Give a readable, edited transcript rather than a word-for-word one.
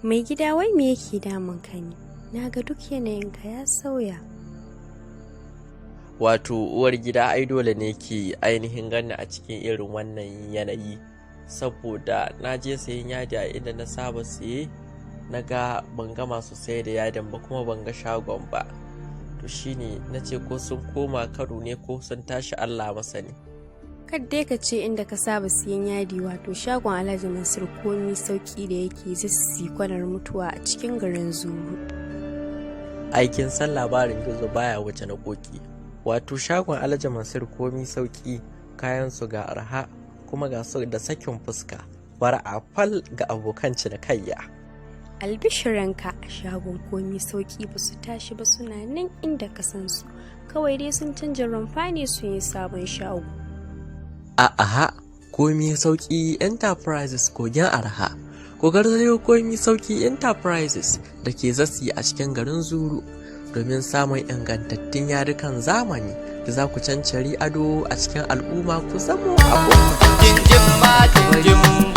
Mai gida, wai me yake damun ka ne? Na ga duk yanayinka ya sauya. Wato uwar gida, ai dole ne ki ainihin ganni a cikin irin wannan yanayi, saboda na je sayen yadi a inda na saba siye, na ga ban ga masu sayar da yadin ba, kuma ban ga shagon ba. To shine na ce ko sun koma Kano ne ko sun tashi, Allah masani. Dai ka ce inda ka saba siyan yadi, wato shagon Alhaji Mansur Komi Sauki da yake Zassi, Kwanar Mutuwa, a cikin garin Zuru. Aikin san labarin gizo baya wuce na koki. Wato shagon Alhaji Mansur Komi Sauki, kayan su ga arha, kuma ga su da sakin fuska, fara'a fal ga abokan cinikayya. Albishiranka, a shagon Komi Sauki ba su tashi ba, suna nan inda ka san su. Kawai dai sun canja rumfa ne, sun yi sabon shago. A aha, Komi Sauki Enterprises, kogin arha. Ku garzayo Komi Sauki Enterprises da ke Zassi a cikin garin Zuru domin samun ingantattun yadukan zamani da za ku cancari ado a cikin al'umma, ku zamo abokan Jinjin ma jinjin.